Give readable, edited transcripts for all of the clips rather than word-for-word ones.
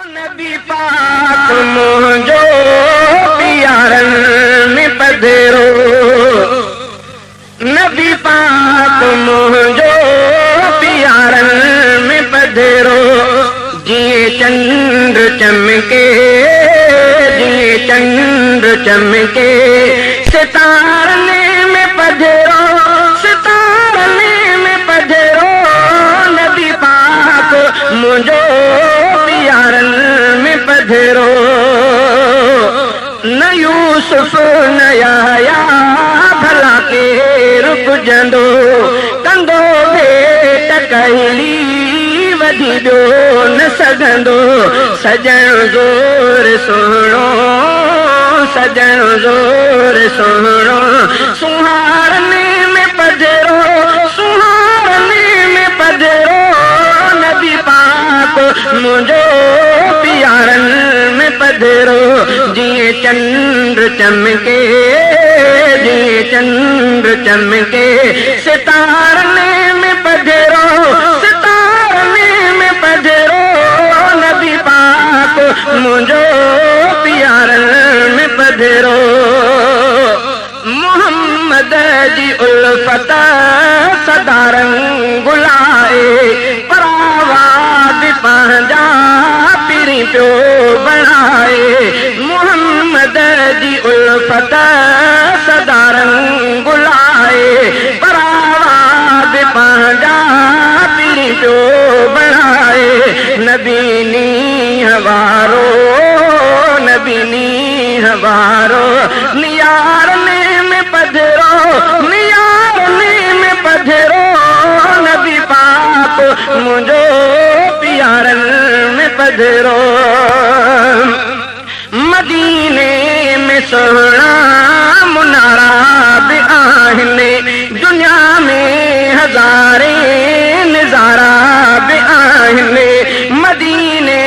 नबी पाक मुंहिंजो प्यारनि में पधरो, नबी पाक मुंहिंजो प्यारनि में पधरो, जीअं चंड चमके, जीअं चंड चमके, सितारनि में पधरो, सितारनि में पधरो, नबी पाक मुंहिंजो प्यारनि में पधरो। न यूसुफ न याह्या भला केरु पुॼंदो, कंदो भेट कहिड़ी वधी ॿियो न सघंदो, सजण ज़ोर सुहिणो, सजण ज़ोर सुहिणो, सुहारनि में पधरो, सुहारनि में पधरो, नबी पाक मुंहिंजो प्यारनि में पधरो, जीअं चंड चमके, जीअं चंड चमके, सितारनि में पधरो, सितारनि में पधरो, नबी पाक मुंहिंजो प्यारनि में पधरो। मोहम्मद जी उल्फत सदा रंग लाए, परावा बि पंहिंजा पीरी पियो बणाए, मोहम्मद जी उल्फत सदा रंग लाए, परावा बि पंहिंजा पीरी पियो बणाए, नबी नींहं वारो, नबी नींहं वारो, नियारनि में पधरो, नियारनि में पधरो, नबी पाक मुंहिंजो प्यारनि में पधरो। मदीने में सुहिणा मुनारा बि आहिनि, दुनिया में हज़ारे नज़ारा बि आहिनि, मदीने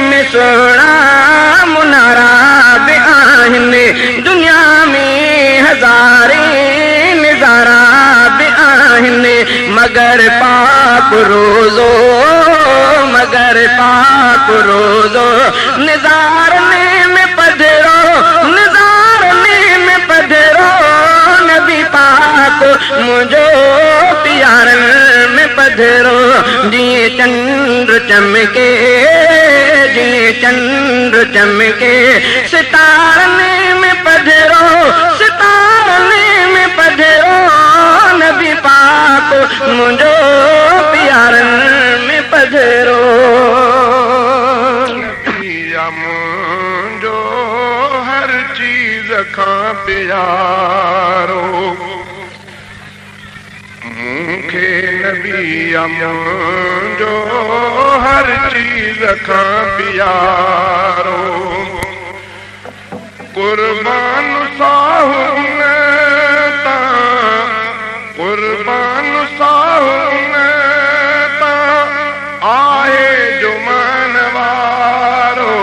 में सुहिणा मुनारा बि आहिनि, दुनिया में हज़ारे नज़ारा बि आहिनि, मगर पाक रोज़ो, मगर पाक रोज़ो, निज़ारनि में पधरो, निज़ारनि में पधरो, नबी पाक मुंहिंजो प्यारनि में पधरो, जीअं चंड चमके, जीअं चंड चमके, सितारनि में पधरो, सितारनि में पधरो, नबी पाक मुंहिंजो प्यारनि में पधरो। मुंहिंजो हर चीज़ खां प्यारो, मूंखे नबी मुंहिंजो हर चीज़ खां प्यारो, कुर्बान साहू तां, कुर्बान साहू तां, आहे जुमान वारो,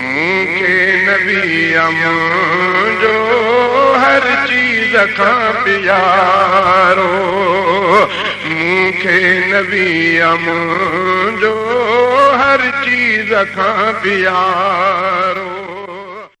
मूंखे नबी मुंहिंजो हर चीज़ खां प्यारो, मूंखे नबी मुंहिंजो हर चीज़ खां प्यारो।